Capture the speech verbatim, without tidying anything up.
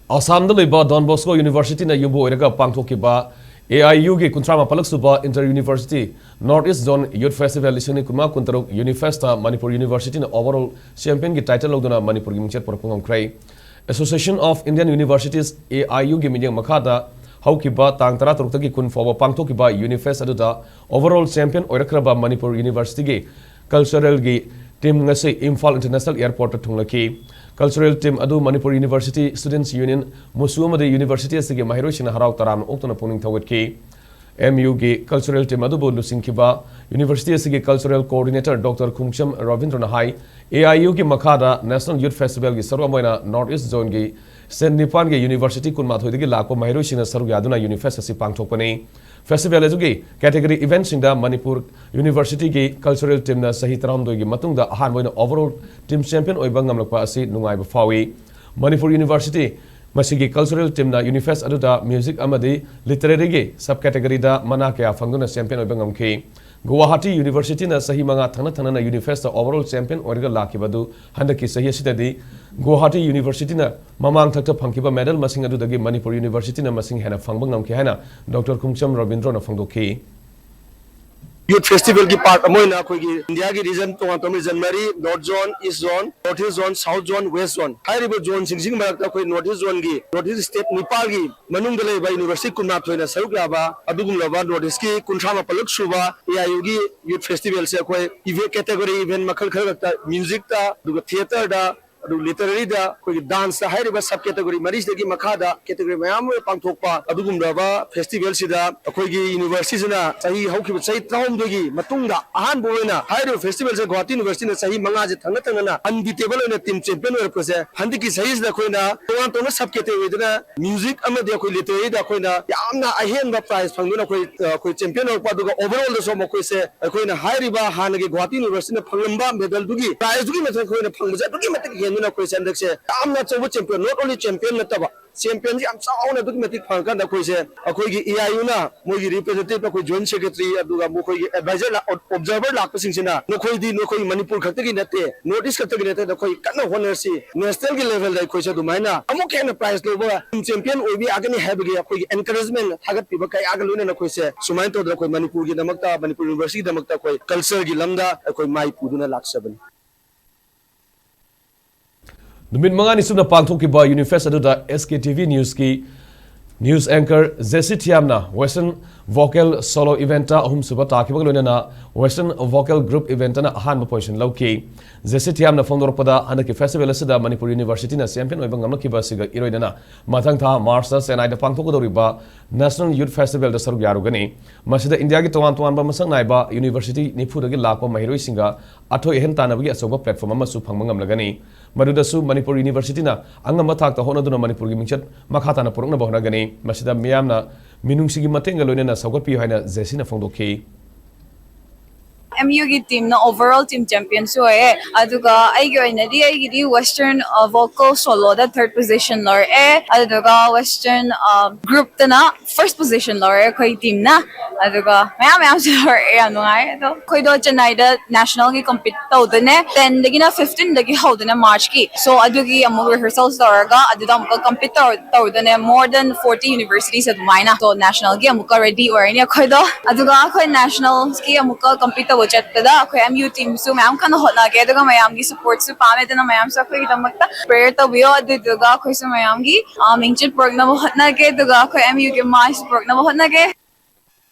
ꯑꯁꯥꯝꯗ ꯂꯩꯕ Don Bosco Universityꯅ ꯌꯨꯝꯕꯨ ꯑꯣꯏꯔꯒ ꯄꯥꯡꯊꯣꯛꯈꯤꯕ AIUꯒꯤ ꯀꯨꯟꯊ꯭ꯔꯥ ꯃꯥꯄꯜꯂꯛ ꯁꯨꯕ Inter University North East Zone Youth Festival ꯂꯤꯁꯤꯡ ꯑꯅꯤ ꯀꯨꯟꯃꯉꯥ ꯀꯨꯟꯇꯔꯨꯛ UniFestꯇ ꯃꯅꯤꯄꯨꯔ Universityꯅ overall championꯒꯤ title ꯂꯧꯗꯨꯅ ꯃꯅꯤꯄꯨꯔꯒꯤ ꯃꯤꯡꯆꯠ ꯄꯨꯔꯛꯄ ꯉꯝꯈ꯭ꯔꯦ꯫ Association of Indian Universities, AIUꯒꯤ ꯃꯤꯠꯌꯦꯡ ꯃꯈꯥꯗ ꯍꯧꯈꯤꯕ ꯇꯥꯡ ꯇꯔꯥꯇꯔꯨꯛꯇꯒꯤ ꯀꯨꯟ ꯐꯥꯎꯕ ꯄꯥꯡꯊꯣꯛꯈꯤꯕ UniFest ꯑꯗꯨꯗ overall champion ꯑꯣꯏꯔꯛꯈ꯭ꯔꯕ ꯃꯅꯤꯄꯨꯔ Universityꯒꯤ culturalꯒꯤ team ꯉꯁꯤ ꯏꯝꯐꯥꯜ International Airportꯇ ꯊꯨꯡꯂꯈꯤ꯫ Cultural team ꯑꯗꯨ ꯃꯅꯤꯄꯨꯔ University Students Union, ꯃꯨꯁꯨ ꯑꯃꯗꯤ university ꯑꯁꯤꯒꯤ ꯃꯍꯩꯔꯣꯏꯁꯤꯡꯅ ꯍꯔꯥꯎ ꯇꯔꯥꯝꯅ ꯑꯣꯛꯇꯨꯅ ꯄꯨꯛꯅꯤꯡ ꯊꯧꯒꯠꯈꯤ꯫ MUꯒꯤ cultural team ꯑꯗꯨꯕꯨ ꯂꯨꯆꯤꯡꯈꯤꯕ university ꯑꯁꯤꯒꯤ cultural coordinator Doctor ꯈꯣꯡꯆꯝ ꯔꯕꯤꯟꯗ꯭ꯔꯅ ꯍꯥꯏ, AIUꯒꯤ ꯃꯈꯥꯗ National Youth Festivalꯒꯤ ꯁꯔꯨꯛ ꯑꯃ ꯑꯣꯏꯅ North East Zoneꯒꯤ state ꯅꯤꯄꯥꯟꯒꯤ university ꯀꯨꯟꯃꯥꯊꯣꯏꯗꯒꯤ ꯂꯥꯛꯄ ꯃꯍꯩꯔꯣꯏꯁꯤꯡꯅ ꯁꯔꯨꯛ ꯌꯥꯗꯨꯅ UniFest ꯑꯁꯤ ꯄꯥꯡꯊꯣꯛꯄꯅꯤ꯫ Festival ꯑꯗꯨꯒꯤ category eventꯁꯤꯡꯗ ꯃꯅꯤꯄꯨꯔ Universityꯒꯤ cultural teamꯅ ꯆꯍꯤ ꯇꯔꯥꯍꯨꯝꯗꯣꯏꯒꯤ ꯃꯇꯨꯡꯗ ꯑꯍꯥꯟꯕ ꯑꯣꯏꯅ overall team champion ꯑꯣꯏꯕ ꯉꯝꯂꯛꯄ ꯑꯁꯤ ꯅꯨꯡꯉꯥꯏꯕ ꯐꯥꯎꯏ꯫ ꯃꯅꯤꯄꯨꯔ University ꯃꯁꯤꯒꯤ cultural teamꯅ UniFest ꯑꯗꯨꯗ music ꯑꯃꯗꯤ literary subcategoryꯗ ꯃꯅꯥ ꯀꯌꯥ ꯐꯪꯗꯨꯅ champion ꯑꯣꯏꯕ ꯉꯝꯈꯤ꯫ Guwahati Universityꯅ ꯆꯍꯤ ꯃꯉꯥ ꯊꯪꯅ ꯊꯪꯅꯅ UniFestꯇ overall champion ꯑꯣꯏꯔꯒ ꯂꯥꯛꯈꯤꯕ ꯑꯗꯨ ꯍꯟꯗꯛꯀꯤ ꯆꯍꯤ ꯑꯁꯤꯗꯗꯤ Guwahati Universityꯅ ꯃꯃꯥꯡ ꯊꯛꯇ ꯐꯪꯈꯤꯕ medal ꯃꯁꯤꯡ ꯑꯗꯨꯗꯒꯤ ꯃꯅꯤꯄꯨꯔ Universityꯅ ꯃꯁꯤꯡ ꯍꯦꯟꯅ ꯐꯪꯕ ꯉꯝꯈꯤ ꯍꯥꯏꯅ Doctor ꯈꯣꯡꯆꯝ ꯔꯕꯤꯟꯗ꯭ꯔꯣꯅ ꯐꯣꯡꯗꯣꯛꯈꯤ꯫ Youth Festivalꯒꯤ part ꯑꯃ ꯑꯣꯏꯅ ꯑꯩꯈꯣꯏꯒꯤ Indiaꯒꯤ region ꯇꯣꯉꯥꯟ ꯇꯣꯉꯥꯟꯕ region ꯃꯔꯤ, North Zone, East Zone, North East Zone, South Zone, West Zone ꯍꯥꯏꯔꯤꯕ zoneꯁꯤꯡꯁꯤꯒꯤ ꯃꯔꯛꯇ ꯑꯩꯈꯣꯏ North East Zoneꯒꯤ, North East state ꯅꯤꯄꯥꯜꯒꯤ ꯃꯅꯨꯡꯗ ꯂꯩꯕ university ꯀꯨꯟꯃꯥꯊꯣꯏꯅ ꯁꯔꯨꯛ ꯌꯥꯕ ꯑꯗꯨꯒꯨꯝꯂꯕ North Eastꯀꯤ ꯀꯨꯟꯊ꯭ꯔꯥ ꯃꯥꯄꯜꯂꯛ ꯁꯨꯕ AIUꯒꯤ youth festivalꯁꯦ ꯑꯩꯈꯣꯏ event, category event ꯃꯈꯜ ꯈꯔ ꯈꯛꯇ, musicꯇ, ꯑꯗꯨꯒ theatreꯗ, ꯑꯗꯨ literaryꯗ, ꯑꯩꯈꯣꯏꯒꯤ danceꯇ ꯍꯥꯏꯔꯤꯕ subcategory ꯃꯔꯤꯁꯤꯗꯒꯤ ꯃꯈꯥꯗ category ꯃꯌꯥꯝ ꯑꯃ ꯄꯥꯡꯊꯣꯛꯄ ꯑꯗꯨꯒꯨꯝꯂꯕ festivalꯁꯤꯗ ꯑꯩꯈꯣꯏꯒꯤ universityꯁꯤꯅ ꯆꯍꯤ ꯍꯧꯈꯤꯕ ꯆꯍꯤ ꯇꯔꯥꯍꯨꯝꯗꯣꯏꯒꯤ ꯃꯇꯨꯡꯗ ꯑꯍꯥꯟꯕ ꯑꯣꯏꯅ ꯍꯥꯏꯔꯤꯕ festivalꯁꯦ Guwahati Universityꯅ ꯆꯍꯤ ꯃꯉꯥꯁꯦ ꯊꯪꯅ ꯊꯪꯅꯅ unbeatable ꯑꯣꯏꯅ team champion ꯑꯣꯏꯔꯛꯄꯁꯦ ꯍꯟꯗꯛꯀꯤ ꯆꯍꯤꯁꯤꯗ ꯑꯩꯈꯣꯏꯅ ꯇꯣꯉꯥꯟ ꯇꯣꯉꯥꯟꯕ subcategoryꯗꯅ music ꯑꯃꯗꯤ ꯑꯩꯈꯣꯏ literaryꯗ ꯑꯩꯈꯣꯏꯅ ꯌꯥꯝꯅ ꯑꯍꯦꯟꯕ prize ꯐꯪꯗꯨꯅ ꯑꯩꯈꯣꯏ, ꯑꯩꯈꯣꯏ champion ꯑꯣꯏꯔꯛꯄ, ꯑꯗꯨꯒ overallꯗꯁꯨ ꯃꯈꯣꯏꯁꯦ ꯑꯩꯈꯣꯏꯅ ꯍꯥꯏꯔꯤꯕ ꯍꯥꯟꯅꯒꯤ Guwahati Universityꯅ ꯐꯪꯂꯝꯕ medalꯗꯨꯒꯤ prizeꯗꯨꯒꯤ ꯃꯊꯛ ꯑꯩꯈꯣꯏꯅ ꯐꯪꯕꯁꯦ ꯑꯗꯨꯛꯀꯤ ꯃꯇꯤꯛ ꯍꯦꯟꯗꯨꯅ ꯑꯩꯈꯣꯏꯁꯦ ꯍꯟꯗꯛꯁꯦ ꯌꯥꯝꯅ ꯑꯆꯧꯕ champion, not only champion ꯅꯠꯇꯕ, ꯆꯦꯝꯄꯤꯌꯟꯁꯤ ꯌꯥꯝ ꯆꯥꯎꯅ ꯑꯗꯨꯛꯀꯤ ꯃꯇꯤꯛ ꯐꯪꯉꯀꯥꯟꯗ ꯑꯩꯈꯣꯏꯁꯦ, ꯑꯩꯈꯣꯏꯒꯤ ꯏ ꯑꯥꯏ ꯌꯨꯅ ꯃꯣꯏꯒꯤ ꯔꯤꯄ꯭ꯔꯦꯖꯦꯟꯇꯦꯇꯤꯚ, ꯑꯩꯈꯣꯏ ꯖꯣꯏꯟ ꯁꯦꯀ꯭ꯔꯦꯇꯔꯤ, ꯑꯗꯨꯒ ꯃꯈꯣꯏꯒꯤ ꯑꯦꯗꯚꯥꯏꯖꯔ, ꯑꯣꯕꯖꯥꯔꯚꯔ ꯂꯥꯛꯄꯁꯤꯡꯁꯤꯅ ꯅꯈꯣꯏꯗꯤ ꯅꯈꯣꯏ ꯃꯅꯤꯄꯨꯔ ꯈꯛꯇꯒꯤ ꯅꯠꯇꯦ, ꯅꯣꯔꯠ ꯏꯁ ꯈꯛꯇꯒꯤ ꯅꯠꯇꯦ, ꯅꯈꯣꯏ ꯀꯟꯅ ꯍꯣꯠꯅꯔꯁꯤ, ꯅꯦꯁꯅꯦꯜꯒꯤ ꯂꯦꯚꯦꯜꯗ ꯑꯩꯈꯣꯏꯁꯦ ꯑꯗꯨꯃꯥꯏꯅ ꯑꯃꯨꯛ ꯍꯦꯟꯅ ꯄ꯭ꯔꯥꯏꯖ ꯂꯧꯕ ꯇꯤꯝ ꯆꯦꯝꯄꯤꯌꯟ ꯑꯣꯏꯕ ꯌꯥꯒꯅꯤ ꯍꯥꯏꯕꯒꯤ ꯑꯩꯈꯣꯏꯒꯤ ꯑꯦꯟꯀꯔꯦꯖꯃꯦꯟ, ꯊꯥꯒꯠꯄꯤꯕ ꯀꯌꯥꯒ ꯂꯣꯏꯅꯅ ꯑꯩꯈꯣꯏꯁꯦ ꯁꯨꯃꯥꯏꯅ ꯇꯧꯗꯅ ꯑꯩꯈꯣꯏ ꯃꯅꯤꯄꯨꯔꯒꯤꯗꯃꯛꯇ, ꯃꯅꯤꯄꯨꯔ ꯌꯨꯅꯤꯚꯔꯁꯤꯇꯤꯒꯤꯗꯃꯛꯇ ꯑꯩꯈꯣꯏ ꯀꯜꯆꯔꯒꯤ ꯂꯝꯗ ꯑꯩꯈꯣꯏ ꯃꯥꯏ ꯄꯨꯗꯨꯅ ꯂꯥꯛꯆꯕꯅꯤ꯫ ꯅꯨꯃꯤꯠ ꯃꯉꯥꯅꯤ ꯆꯨꯞꯅ ꯄꯥꯡꯊꯣꯛꯈꯤꯕ ꯌꯨꯅꯤꯐꯦꯁ ꯑꯗꯨꯗ ꯑꯦꯁ ꯀꯦ ꯇꯤ ꯚꯤ ꯅ꯭ꯌꯨꯁꯀꯤ ꯅ꯭ꯌꯨꯁ ꯑꯦꯡꯀꯔ ꯖꯦꯁꯤ ꯊꯤꯌꯥꯝꯅ ꯋꯦꯁꯇꯔꯟ ꯚꯣꯀꯦꯜ ꯁꯣꯂꯣ ꯏꯚꯦꯟꯠꯇ ꯑꯍꯨꯝꯁꯨꯕ ꯇꯥꯈꯤꯕꯒ ꯂꯣꯏꯅꯅ ꯋꯦꯁꯇꯔꯟ ꯚꯣꯀꯦꯜ ꯒ꯭ꯔꯨꯞ ꯏꯚꯦꯟꯠꯇꯅ ꯑꯍꯥꯟꯕ ꯄꯣꯖꯤꯁꯟ ꯂꯧꯈꯤ꯫ ꯖꯦꯁꯤ ꯊꯤꯌꯥꯝꯅ ꯐꯣꯡꯗꯣꯔꯛꯄꯗ, ꯍꯟꯗꯛꯀꯤ ꯐꯦꯁꯇꯤꯚꯦꯜ ꯑꯁꯤꯗ ꯃꯅꯤꯄꯨꯔ ꯌꯨꯅꯤꯚꯔꯁꯤꯇꯤꯅ ꯆꯦꯝꯄꯤꯌꯟ ꯑꯣꯏꯕ ꯉꯝꯂꯛꯈꯤꯕ ꯑꯁꯤꯒ ꯏꯔꯣꯏꯅꯅ ꯃꯊꯪ ꯊꯥ ꯃꯥꯔꯆꯇ ꯆꯦꯟꯅꯥꯏꯗ ꯄꯥꯡꯊꯣꯛꯀꯗꯧꯔꯤꯕ ꯅꯦꯁꯅꯦꯜ ꯌꯨꯠ ꯐꯦꯁꯇꯤꯚꯦꯜꯗ ꯁꯔꯨꯛ ꯌꯥꯔꯨꯒꯅꯤ꯫ ꯃꯁꯤꯗ ꯏꯟꯗꯤꯌꯥꯒꯤ ꯇꯣꯉꯥꯟ ꯇꯣꯉꯥꯟꯕ ꯃꯁꯛ ꯅꯥꯏꯕ ꯌꯨꯅꯤꯚꯔꯁꯤꯇꯤ ꯅꯤꯐꯨꯗꯒꯤ ꯂꯥꯛꯄ ꯃꯍꯩꯔꯣꯏꯁꯤꯡꯒ ꯑꯊꯣꯏ ꯑꯍꯦꯟ ꯇꯥꯟꯅꯕꯒꯤ ꯑꯆꯧꯕ ꯄ꯭ꯂꯦꯠꯐꯣꯔꯝ ꯑꯃꯁꯨ ꯐꯪꯕ ꯉꯝꯂꯒꯅꯤ꯫ ꯃꯗꯨꯗꯁꯨ ꯃꯅꯤꯄꯨꯔ ꯌꯨꯅꯤꯚꯔꯁꯤꯇꯤꯅ ꯑꯉꯝꯕ ꯊꯥꯛꯇ ꯍꯣꯠꯅꯗꯨꯅ ꯃꯅꯤꯄꯨꯔꯒꯤ ꯃꯤꯡꯆꯠ ꯃꯈꯥ ꯇꯥꯅ ꯄꯨꯔꯛꯅꯕ ꯍꯣꯠꯅꯒꯅꯤ꯫ ꯃꯁꯤꯗ ꯃꯤꯌꯥꯝꯅ ꯃꯤꯅꯨꯡꯁꯤꯒꯤ ꯃꯇꯦꯡꯒ ꯂꯣꯏꯅꯅ ꯁꯧꯒꯠꯄꯤꯌꯨ ꯍꯥꯏꯅ ꯖꯦꯁꯤꯅ ꯐꯣꯡꯗꯣꯛꯈꯤ꯫ ꯑꯦꯝ ꯌꯨꯒꯤ ꯇꯤꯝꯅ ꯑꯣꯚꯔ ꯑꯣꯜ ꯇꯤꯝ ꯆꯦꯝꯄꯤꯌꯟꯁꯨ ꯑꯣꯏꯌꯦ꯫ ꯑꯗꯨꯒ ꯑꯩꯒꯤ ꯑꯣꯏꯅꯗꯤ ꯑꯩꯒꯤꯗꯤ ꯋꯦꯁꯇꯔꯟ ꯚꯣꯀꯦꯜ ꯁꯣꯂꯣꯗ ꯊꯔꯠ ꯄꯣꯖꯤꯁꯟ ꯂꯧꯔꯛꯑꯦ꯫ ꯑꯗꯨꯗꯨꯒ ꯋꯦꯁꯇꯔꯟ ꯒ꯭ꯔꯨꯞꯇꯅ ꯐꯥꯔꯁ ꯄꯣꯖꯤꯁꯟ ꯂꯧꯔꯦ ꯑꯩꯈꯣꯏ ꯇꯤꯝꯅ꯫ ꯑꯗꯨꯒ ꯃꯌꯥꯝ ꯃꯌꯥꯝꯁꯨ ꯂꯧꯔꯛꯑꯦ, ꯌꯥꯝ ꯅꯨꯡꯉꯥꯏ꯫ ꯑꯗꯣ ꯑꯩꯈꯣꯏꯗꯣ ꯆꯦꯟꯅꯥꯏꯗ ꯅꯦꯁꯅꯦꯜꯒꯤ ꯀꯝꯄꯤꯠ ꯇꯧꯗꯣꯏꯅꯦ, ꯇꯦꯟꯗꯒꯤꯅ ꯐꯤꯐꯇꯤꯟꯗꯒꯤ ꯍꯧꯗꯣꯏꯅꯦ ꯃꯥꯔꯆꯀꯤ꯫ ꯁꯣ ꯑꯗꯨꯒꯤ ꯑꯃꯨꯛ ꯔꯤꯍꯔꯁꯜꯁ ꯇꯧꯔꯒ ꯑꯗꯨꯗ ꯑꯃꯨꯛꯀ ꯀꯝꯄꯤꯠ ꯇꯧꯔ ꯇꯧꯗꯣꯏꯅꯦ꯫ ꯃꯣꯔ ꯗꯦꯟ ꯐꯣꯔꯇꯤ ꯌꯨꯅꯤꯚꯔꯁꯤꯇꯤꯁ ꯑꯗꯨꯃꯥꯏꯅ꯫ ꯁꯣ ꯅꯦꯁꯅꯦꯜꯒꯤ ꯑꯃꯨꯛꯀ ꯔꯦꯗꯤ ꯑꯣꯏꯔꯅꯤ ꯑꯩꯈꯣꯏꯗꯣ꯫ ꯑꯗꯨꯒ ꯑꯩꯈꯣꯏ ꯅꯦꯁꯅꯦꯜꯁꯀꯤ ꯑꯃꯨꯛꯀ ꯀꯝꯄꯤꯠ ꯇꯧꯕ ꯆꯠꯄꯗ ꯑꯩꯈꯣꯏ ꯑꯦꯝ ꯌꯨ ꯇꯤꯝꯁꯨ ꯃꯌꯥꯝ ꯀꯟꯅ ꯍꯣꯠꯅꯒꯦ꯫ ꯑꯗꯨꯒ ꯃꯌꯥꯝꯒꯤ ꯁꯄꯣꯔꯠꯁꯨ ꯄꯥꯝꯃꯦ, ꯑꯗꯨꯅ ꯃꯌꯥꯝꯁꯨ ꯑꯩꯈꯣꯏꯒꯤꯗꯃꯛꯇ ꯄ꯭ꯔꯦꯌꯔ ꯇꯧꯕꯤꯌꯣ꯫ ꯑꯗꯨꯗꯨꯒ ꯑꯩꯈꯣꯏꯁꯨ ꯃꯌꯥꯝꯒꯤ ꯃꯤꯡꯆꯠ ꯄꯨꯔꯛꯅꯕ ꯍꯣꯠꯅꯒꯦ꯫ ꯑꯗꯨꯒ ꯑꯩꯈꯣꯏ ꯑꯦꯝ ꯌꯨꯒꯤ ꯃꯥꯏꯁꯨ ꯄꯨꯔꯛꯅꯕ ꯍꯣꯠꯅꯒꯦ꯫